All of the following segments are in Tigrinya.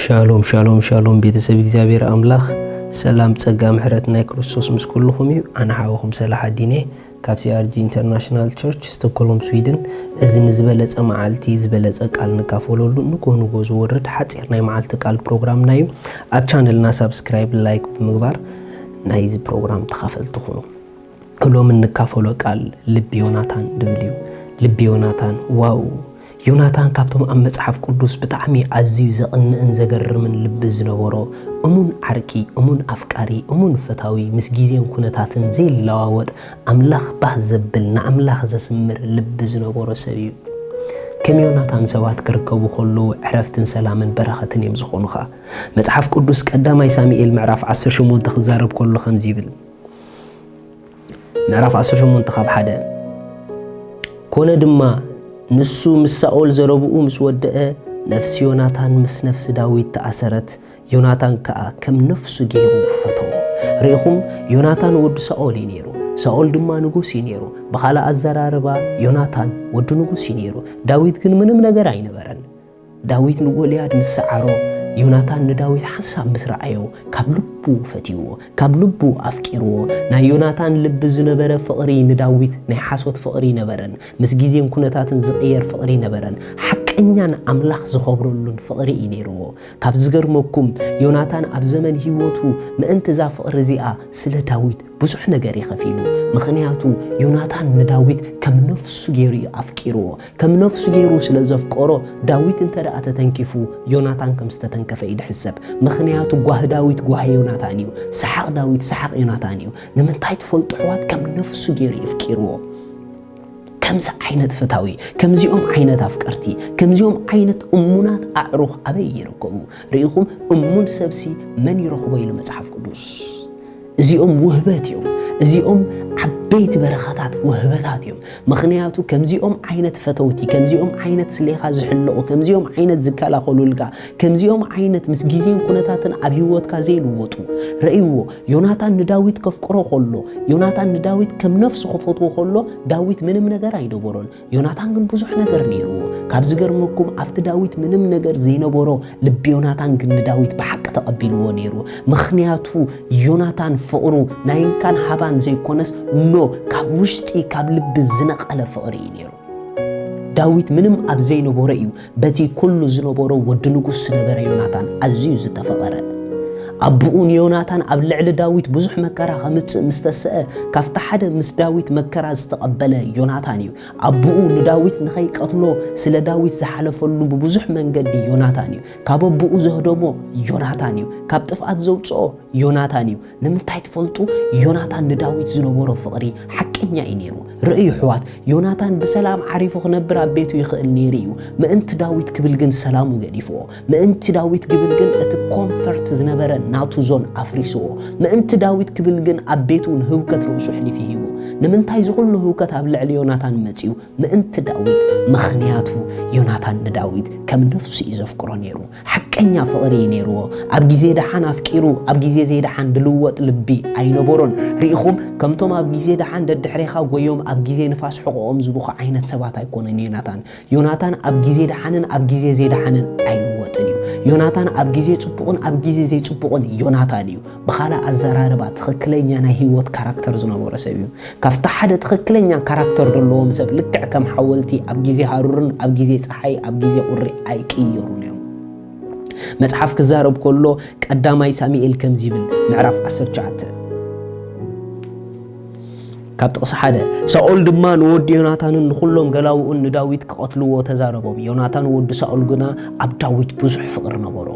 ሻሎም ሻሎም ሻሎም፣ ቤተሰብ እግዚኣብሔር ኣምላኽ ሰላም፣ ጸጋ፣ ምሕረት ናይ ክርስቶስ ምስ ኩልኹም እዩ። ኣነ ሓወኹም ሰላሓዲን እየ ካብ ሲኣርጂ ኢንተርናሽናል ቸርች ስቶክሆልም፣ ስዊድን። እዚ ንዝበለጸ መዓልቲ ዝበለጸ ቃል ንካፈለሉ ንግሆ ንግሆ ዝወርድ ሓጺር ናይ መዓልቲ ቃል ፕሮግራምና እዩ። ኣብ ቻነልና ሳብስክራይብ፣ ላይክ ብምግባር ናይዚ ፕሮግራም ተኻፈልቲ ኩኑ። ሎሚ እንካፈሎ ቃል ልቢ ዮናታን ዝብል እዩ። ልቢ ዮናታን፣ ዋው! ዮናታን ካብቶም ኣብ መጽሓፍ ቅዱስ ብጣዕሚ ኣዝዩ ዘቕንእን ዘገርምን ልቢ ዝነበሮ፣ እሙን ዓርኪ፣ እሙን ኣፍቃሪ፣ እሙን ፈታዊ፣ ምስ ግዜን ኩነታትን ዘይለዋወጥ፣ ኣምላኽ ባህ ዘብል፣ ንኣምላኽ ዘስምር ልቢ ዝነበሮ ሰብ እዩ። ከም ዮናታን ሰባት ክርከቡ ከለዉ ዕረፍትን ሰላምን በረኸትን እዮም ዝኾኑኻ። መጽሓፍ ቅዱስ ቀዳማይ ሳሙኤል ምዕራፍ ዓሰርተ ሸሞንተ ክዛረብ ከሎ ከምዚ ይብል። ምዕራፍ ዓሰርተ ሸሞንተ ካብ ሓደ። ኮነ ድማ፣ ንሱ ምስ ሳኦል ዘረብኡ ምስ ወደአ፣ ነፍሲ ዮናታን ምስ ነፍሲ ዳዊት ተኣሰረት፣ ዮናታን ከኣ ከም ነፍሱ ገይሩ ፈተዎ። ርኢኹም፣ ዮናታን ወዲ ሳኦል እዩ ነይሩ፣ ሳኦል ድማ ንጉስ እዩ ነይሩ። ብኻልእ ኣዘራርባ፣ ዮናታን ወዲ ንጉስ እዩ ነይሩ። ዳዊት ግን ምንም ነገር ኣይነበረን። ዳዊት ንጎልያድ ምስ ሰዓሮ፣ ዮናታን ንዳዊት ሓንሳብ ምስ ረኣዮ፣ ካብ ልቡ ፈትይዎ፣ ካብ ልቡ ኣፍቂርዎ። ናይ ዮናታን ልቢ ዝነበረ ፍቕሪ ንዳዊት ናይ ሓሶት ፍቕሪ ነበረን። ምስ ግዜን ኩነታትን ዝቕየር ፍቕሪ ነበረን። ሓቀኛን ኣምላኽ ዝኸብረሉን ፍቕሪ እዩ ነይርዎ። ካብ ዝገርመኩም፣ ዮናታን ኣብ ዘመን ህይወቱ ምእንቲ እዛ ፍቕሪ እዚኣ ስለ ዳዊት ብዙሕ ነገር እዩ ከፊሉ። ምኽንያቱ ዮናታን ንዳዊት ከም ነፍሱ ገይሩ እዩ ኣፍቂርዎ። ከም ነፍሱ ገይሩ ስለ ዘፍቀሮ፣ ዳዊት እንተ ደኣ ተተንኪፉ፣ ዮናታን ከም ዝተተንከፈ እዩ ዝሕሰብ። ምኽንያቱ ጓሂ ዳዊት ጓሂ ዮናታን እዩ። ሰሓቕ ዳዊት ሰሓቕ ዮናታን እዩ። ንምንታይ ትፈልጡ ኣሕዋት? ከም ነፍሱ ገይሩ የፍቂርዎ። ከምዚ ዓይነት ፈታዊ፣ ከምዚኦም ዓይነት ኣፍቀርቲ፣ ከምዚኦም ዓይነት እሙናት ኣዕሩኽ ኣበይ ይርከቡ? ርኢኹም፣ እሙን ሰብሲ መን ይረኽቦ ኢሉ መጽሓፍ ቅዱስ? እዚኦም ውህበት እዮም። እዚኦም ዓበይቲ በረኸታት ውህበታት እዮም። ምኽንያቱ ከምዚኦም ዓይነት ፈተውቲ፣ ከምዚኦም ዓይነት ስሌኻ ዝሕለቑ፣ ከምዚኦም ዓይነት ዝከላኸሉልካ፣ ከምዚኦም ዓይነት ምስ ግዜን ኩነታትን ኣብ ህይወትካ ዘይልወጡ። ረእይዎ፣ ዮናታን ንዳዊት ከፍቅሮ ከሎ፣ ዮናታን ንዳዊት ከም ነፍሱ ክፈትዎ ከሎ፣ ዳዊት ምንም ነገር ኣይነበሮን። ዮናታን ግን ብዙሕ ነገር ነይርዎ። ካብ ዝገርመኩም፣ ኣብቲ ዳዊት ምንም ነገር ዘይነበሮ ልቢ ዮናታን ግን ንዳዊት ብሓቂ ተቐቢልዎ ነይሩ። ምኽንያቱ ዮናታን ፍቕሩ ናይ እንካን ሃባን ዘይኮነስ፣ ኖ፣ ካብ ውሽጢ፣ ካብ ልቢ ዝነቐለ ፍቕሪ እዩ ነይሩ። ዳዊት ምንም ኣብ ዘይነበሮ እዩ በቲ ኩሉ ዝነበሮ ወዲ ንጉስ ዝነበረ ዮናታን ኣዝዩ ዝተፈቐረ። ኣቦኡ ንዮናታን ኣብ ልዕሊ ዳዊት ብዙሕ መከራ ከምጽእ ምስ ተስአ፣ ካብቲ ሓደ ምስ ዳዊት መከራ ዝተቐበለ ዮናታን እዩ። ኣቦኡ ንዳዊት ንኸይቀትሎ ስለ ዳዊት ዝሓለፈሉ ብብዙሕ መንገዲ ዮናታን እዩ። ካብ ኣቦኡ ዘህደሞ ዮናታን እዩ። ካብ ጥፍኣት ዘውጽኦ ዮናታን እዩ። ንምንታይ ትፈልጡ? ዮናታን ንዳዊት ዝነበሮ ፍቕሪ ሓቀኛ እዩ ነይሩ። ርእዩ ኣሕዋት፣ ዮናታን ብሰላም ዓሪፉ ክነብር ኣብ ቤቱ ይኽእል ነይሩ እዩ። ምእንቲ ዳዊት ክብል ግን ሰላሙ ገዲፍዎ። ምእንቲ ዳዊት ክብል ግን እቲ ኮምፈርት ዝነበረ ናቱ ዞን ኣፍሪስዎ። ምእንቲ ዳዊት ክብል ግን ኣብ ቤቱ ንህውከት ርእሱ ኣሕሊፉ ሂቡ። ንምንታይ እዚ ኩሉ ህውከት ኣብ ልዕሊ ዮናታን መጺኡ? ምእንቲ ዳዊት። ምኽንያቱ ዮናታን ንዳዊት ከም ነፍሱ እዩ ዘፍቅሮ ነይሩ። ሓቀኛ ፍቕሪ እዩ ነይርዎ። ኣብ ግዜ ደሓን ኣፍቂሩ፣ ኣብ ግዜ ዘይደሓን ዝልወጥ ልቢ ኣይነበሮን። ርኢኹም፣ ከምቶም ኣብ ግዜ ደሓን ደድሕሬኻ ጎዮም ኣብ ግዜ ንፋስ ሕቖኦም ዝብኹ ዓይነት ሰባት ኣይኮነን ዮናታን። ዮናታን ኣብ ግዜ ደሓንን ኣብ ግዜ ዘይደሓንን ኣይልወጥን እዩ። ዮናታን ኣብ ግዜ ጽቡቕን ኣብ ግዜ ዘይጽቡቕን ዮናታን እዩ። ብኻልእ ኣዘራርባ፣ ትኽክለኛ ናይ ህይወት ካራክተር ዝነበሮ ሰብ እዩ። ካብቲ ሓደ ትኽክለኛ ካራክተር ዘለዎም ሰብ፣ ልክዕ ከም ሓወልቲ፣ ኣብ ግዜ ሃሩርን ኣብ ግዜ ጸሓይ፣ ኣብ ግዜ ቁሪ ኣይቅየሩን እዮም። መጽሓፍ ክዛረብ ከሎ፣ ቀዳማይ ሳሙኤል ከምዚ ይብል፣ ምዕራፍ ዓሰርተ ትሽዓተ፣ ካብ ጥቕሲ ሓደ፣ ሳኦል ድማ ንወዲ ዮናታንን ንኹሎም ገላውኡን ንዳዊት ክቐትልዎ ተዛረቦም። ዮናታን ወዲ ሳኦል ግና ኣብ ዳዊት ብዙሕ ፍቕሪ ነበሮ።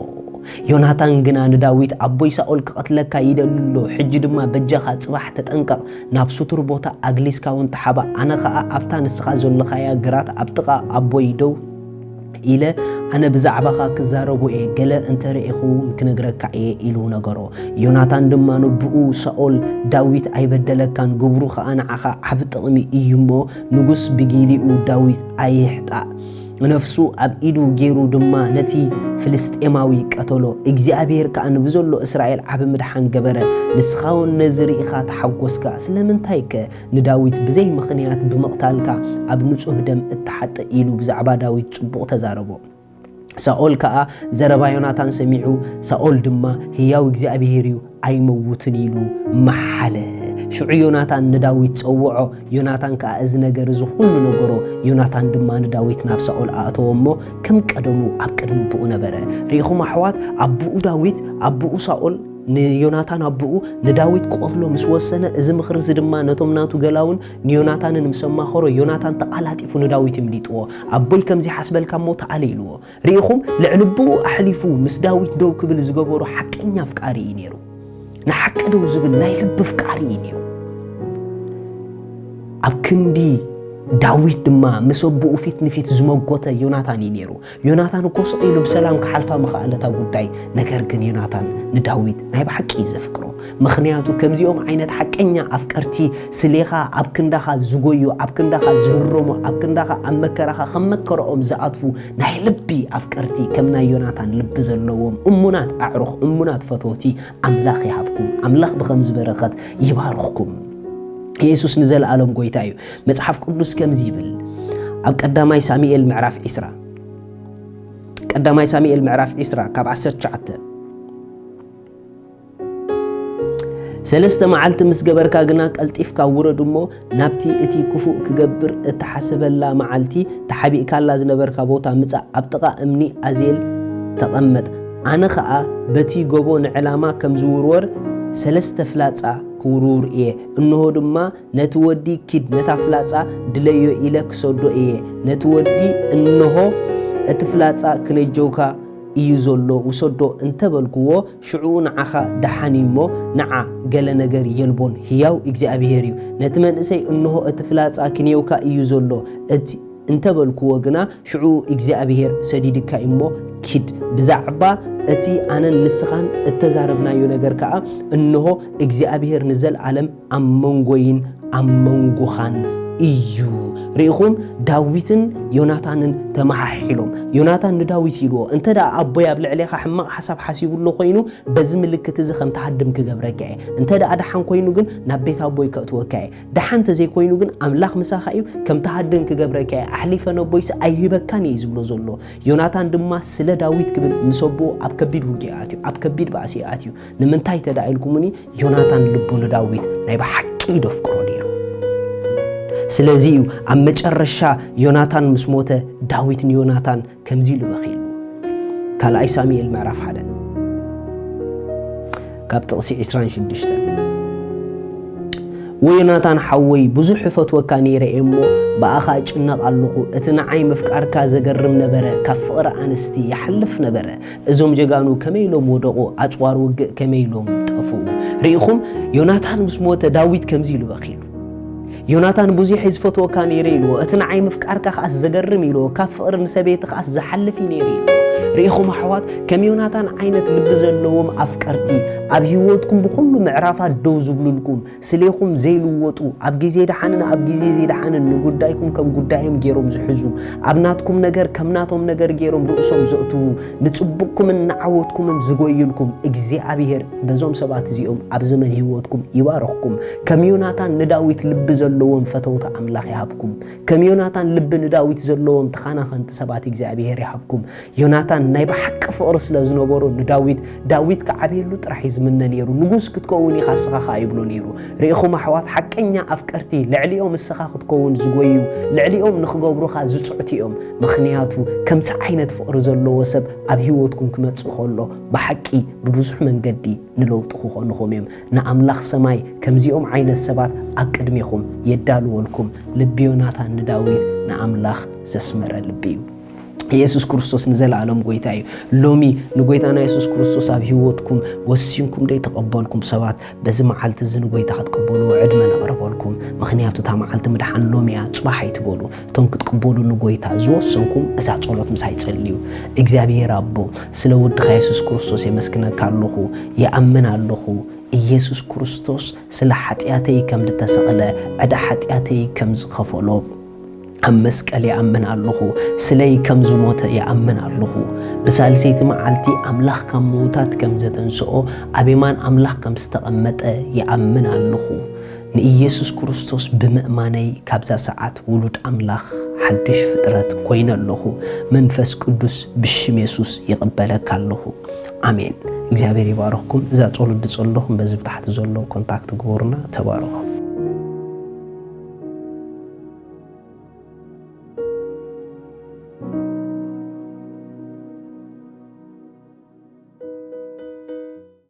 ዮናታን ግና ንዳዊት፣ ኣቦይ ሳኦል ክቐትለካ ይደሊ ኣሎ፣ ሕጂ ድማ በጃኻ ጽባሕ ተጠንቀቕ፣ ናብ ስቱር ቦታ ኣግሊስካ እውን ተሓባእ፣ ኣነ ኸኣ ኣብታ ንስኻ ዘለኻያ ግራት ኣብ ጥቓ ኣቦይ ደው ኢለ ኣነ ብዛዕባኻ ክዛረቦ እየ፣ ገለ እንተ ርኤኹ እውን ክነግረካ እየ ኢሉ ነገሮ። ዮናታን ድማ ንብኡ ሳኦል፣ ዳዊት ኣይበደለካን፣ ግብሩ ኸኣ ንዓኻ ዓቢ ጥቕሚ እዩ እሞ፣ ንጉስ ብጊሊኡ ዳዊት ኣይሕጣእ። ነፍሱ ኣብ ኢዱ ገይሩ ድማ ነቲ ፍልስጤማዊ ቀተሎ። እግዚኣብሔር ከኣ ንብዘሎ እስራኤል ዓቢ ምድሓን ገበረ። ንስኻ እውን ነዚ ርኢኻ ተሓጎስካ። ስለምንታይከ ንዳዊት ብዘይ ምኽንያት ብምቕታልካ ኣብ ንጹህ ደም እትሓጥእ? ኢሉ ብዛዕባ ዳዊት ጽቡቕ ተዛረቦ። ሳኦል ከኣ ዘረባ ዮናታን ሰሚዑ፣ ሳኦል ድማ ህያው እግዚኣብሄር እዩ ኣይመውትን ኢሉ መሓለ። ሽዑ ዮናታን ንዳዊት ጸውዖ። ዮናታን ከኣ እዚ ነገር እዚ ኩሉ ነገሮ። ዮናታን ድማ ንዳዊት ናብ ሳኦል ኣእተዎ እሞ ከም ቀደሙ ኣብ ቅድሚ ኣቦኡ ነበረ። ርኢኹም ኣሕዋት፣ ኣቦኡ ዳዊት፣ ኣቦኡ ሳኦል ንዮናታን ኣቦኡ ንዳዊት ክቐትሎ ምስ ወሰነ፣ እዚ ምኽሪ እዚ ድማ ነቶም ናቱ ገላውን ንዮናታንን ምስ ኣማኸሮ፣ ዮናታን ተቓላጢፉ ንዳዊት ይምሊጥዎ። ኣቦይ ከምዚ ሓስበልካ እሞ ተኣለ ኢልዎ። ርኢኹም፣ ልዕሊ ኣቦኡ ኣሕሊፉ ምስ ዳዊት ደው ክብል ዝገበሮ ሓቀኛ ኣፍቃሪ እዩ ነይሩ። ንሓቂ ደው ዝብል ናይ ልቢ ኣፍቃሪ እዩ ነይሩ። ኣብ ክንዲ ዳዊት ድማ ምስ ኣቦኡ ፊት ንፊት ዝመጎተ ዮናታን እዩ ነይሩ። ዮናታን እኮ ስቕ ኢሉ ብሰላም ክሓልፋ ምኽኣለ እታ ጉዳይ። ነገር ግን ዮናታን ንዳዊት ናይ ብሓቂ እዩ ዘፍቅሮ። ምኽንያቱ ከምዚኦም ዓይነት ሓቀኛ ኣፍቀርቲ፣ ስሌኻ ኣብ ክንዳኻ ዝጎዩ፣ ኣብ ክንዳኻ ዝህረሙ፣ ኣብ ክንዳኻ ኣብ መከራኻ ከም መከረኦም ዝኣትዉ ናይ ልቢ ኣፍቀርቲ፣ ከም ናይ ዮናታን ልቢ ዘለዎም እሙናት ኣዕሩኽ፣ እሙናት ፈተውቲ ኣምላኽ ይሃብኩም። ኣምላኽ ብኸምዚ በረኸት ይባርኽኩም። የሱስ ንዘለኣለም ጎይታ እዩ። መጽሓፍ ቅዱስ ከምዚ ይብል፣ ኣብ ቀዳማይ ሳሙኤል ምዕራፍ ዒስራ፣ ቀዳማይ ሳሙኤል ምዕራፍ ዒስራ ካብ ዓሰርተ ትሽዓተ፣ ሰለስተ መዓልቲ ምስ ገበርካ ግና ቀልጢፍካ ውረድ እሞ ናብቲ እቲ ክፉእ ክገብር እተሓሰበላ መዓልቲ ተሓቢእካላ ዝነበርካ ቦታ ምጻእ፣ ኣብ ጥቓ እምኒ ኣዜል ተቐመጥ። ኣነ ኸኣ በቲ ጎቦ ንዕላማ ከም ዝውርወር ሰለስተ ፍላጻ ክውርውር እየ። እንሆ ድማ ነቲ ወዲ ኪድ ነታ ፍላጻ ድለዮ ኢለ ክሰዶ እየ። ነቲ ወዲ እንሆ እቲ ፍላጻ ክነጀውካ እዩ ዘሎ፣ ውሰዶ እንተበልክዎ፣ ሽዑ ንዓኻ ደሓን እዩ እሞ ንዓ፣ ገለ ነገር የልቦን፣ ህያው እግዚኣብሄር እዩ። ነቲ መንእሰይ እንሆ እቲ ፍላጻ ክንየውካ እዩ ዘሎ እቲ እንተበልክዎ ግና፣ ሽዑ እግዚኣብሄር ሰዲድካ እዩ እሞ ኪድ። ብዛዕባ እቲ ኣነን ንስኻን እተዛረብናዮ ነገር ከኣ፣ እንሆ እግዚኣብሄር ንዘለኣለም ኣብ መንጎይን ኣብ መንጎኻን እዩ። ርኢኹም፣ ዳዊትን ዮናታንን ተመሓሒሎም። ዮናታን ንዳዊት ኢልዎ፣ እንተ ደኣ ኣቦይ ኣብ ልዕሌኻ ሕማቕ ሓሳብ ሓሲቡ ኣሎ ኮይኑ፣ በዚ ምልክት እዚ ከም ትሃድም ክገብረካ እየ። እንተ ደኣ ደሓን ኮይኑ ግን ናብ ቤት ኣቦይ ከእትወካ እየ። ደሓን እንተ ዘይኮይኑ ግን ኣምላኽ ምሳኻ እዩ፣ ከም ትሃድም ክገብረካ እየ። ኣሕሊፈ ነቦይሲ ኣይህበካን እየ እዩ ዝብሎ ዘሎ። ዮናታን ድማ ስለ ዳዊት ክብል ምስ ኣቦኡ ኣብ ከቢድ ውግእ ኣትዩ፣ ኣብ ከቢድ ባእሲ ኣትዩ። ንምንታይ እንተ ደኣ ኢልኩምኒ፣ ዮናታን ልቡ ንዳዊት ናይ ብሓቂ እዩ ደፍቅሮ ነይሩ። ስለዚ እዩ ኣብ መጨረሻ ዮናታን ምስ ሞተ፣ ዳዊት ንዮናታን ከምዚ ኢሉ በኺሉ። ካልኣይ ሳሙኤል ምዕራፍ ሓደ ካብ ጥቕሲ ዕስራን ሽዱሽተን፣ "ወዮናታን ሓወይ፣ ብዙሕ እፈትወካ ነይረ እየ እሞ፣ ብኣኻ እጭነቕ ኣለኹ። እቲ ንዓይ ምፍቃርካ ዘገርም ነበረ፣ ካብ ፍቕሪ ኣንስቲ ይሓልፍ ነበረ። እዞም ጀጋኑ ከመይ ኢሎም ወደቑ፣ ኣጽዋር ውግእ ከመይ ኢሎም ጠፍኡ?" ርኢኹም፣ ዮናታን ምስ ሞተ ዳዊት ከምዚ ኢሉ በኺሉ። ዮናታን፣ ብዙሕ እየ ዝፈትወካ ነይረ ኢልዎ፣ እቲ ንዓይ ምፍቃርካ ከኣስ ዘገርም ኢልዎ፣ ካብ ፍቕሪ ንሰበይቲ ከኣስ ዝሓልፍ እዩ ነይሩ ኢልዎ። ርኢኹም ኣሕዋት፣ ከም ዮናታን ዓይነት ልቢ ዘለዎም ኣፍቀርቲ ኣብ ህይወትኩም ብኹሉ ምዕራፋት ደው ዝብሉልኩም፣ ስሌኹም ዘይልወጡ፣ ኣብ ግዜ ደሓንን ኣብ ግዜ ዘይደሓንን ንጉዳይኩም ከም ጉዳዮም ገይሮም ዝሕዙ፣ ኣብ ናትኩም ነገር ከም ናቶም ነገር ገይሮም ርእሶም ዘእትዉ፣ ንጽቡቕኩምን ንዓወትኩምን ዝጎዩልኩም፣ እግዚኣብሔር በዞም ሰባት እዚኦም ኣብ ዘመን ህይወትኩም ይባርኽኩም። ከም ዮናታን ንዳዊት ልቢ ዘለዎም ፈተውቲ ኣምላኽ ይሃብኩም። ከም ዮናታን ልቢ ንዳዊት ዘለዎም ተኻናኸንቲ ሰባት እግዚኣብሔር ይሃብኩም። ዮናታን ናይ ብሓቂ ፍቕሪ ስለ ዝነበሮ ንዳዊት፣ ዳዊት ክዓብየሉ ጥራሕ እዩ ዝምነ ነይሩ። ንጉስ ክትከውን ኢኻ እስኻ ኸኣ ይብሎ ነይሩ። ርኢኹም ኣሕዋት፣ ሓቀኛ ኣፍቀርቲ ልዕሊኦም እስኻ ክትከውን ዝጎዩ፣ ልዕሊኦም ንኽገብሩኻ ዝጽዕቱ እዮም። ምኽንያቱ ከምዚ ዓይነት ፍቕሪ ዘለዎ ሰብ ኣብ ህይወትኩም ክመጽእ ከሎ፣ ብሓቂ ብብዙሕ መንገዲ ንለውጢ ክኾኑኹም እዮም። ንኣምላኽ ሰማይ ከምዚኦም ዓይነት ሰባት ኣብ ቅድሜኹም የዳልወልኩም። ልቢ ዮናታን ንዳዊት ንኣምላኽ ዘስመረ ልቢ እዩ። የሱስ ክርስቶስ ንዘለኣለም ጎይታ እዩ። ሎሚ ንጎይታና የሱስ ክርስቶስ ኣብ ህይወትኩም ወሲንኩም ዘይተቐበልኩም ሰባት፣ በዚ መዓልቲ እዚ ንጎይታ ክትቅበልዎ ዕድመ ነቕርበልኩም። ምኽንያቱ እታ መዓልቲ ምድሓን ሎሚ እያ፣ ጽባሕ ኣይትበሉ። እቶም ክትቅበሉ ንጎይታ ዝወሰንኩም እዛ ጸሎት ምሳይ ጸልዩ። እግዚኣብሔር ኣቦ፣ ስለ ወድኻ የሱስ ክርስቶስ የመስግነካ ኣለኹ፣ ይኣምን ኣለኹ። ኢየሱስ ክርስቶስ ስለ ሓጢኣተይ ከም ዝተሰቕለ፣ ዕዳ ሓጢኣተይ ከም ዝኸፈሎ ኣብ መስቀል ይኣምን ኣለኹ። ስለይ ከም ዝሞተ ይኣምን ኣለኹ። ብሳልሰይቲ መዓልቲ ኣምላኽ ካብ ምዉታት ከም ዘተንስኦ፣ ኣብ የማን ኣምላኽ ከም ዝተቐመጠ ይኣምን ኣለኹ። ንኢየሱስ ክርስቶስ ብምእማነይ ካብዛ ሰዓት ውሉድ ኣምላኽ ሓድሽ ፍጥረት ኮይነ ኣለኹ። መንፈስ ቅዱስ ብሽም የሱስ ይቕበለካ ኣለኹ። ኣሜን። እግዚኣብሔር ይባርኽኩም። እዛ ጸሎት ዝጸለኹም በዚ ብታሕቲ ዘሎ ኮንታክት ግበሩና። ተባረኹ።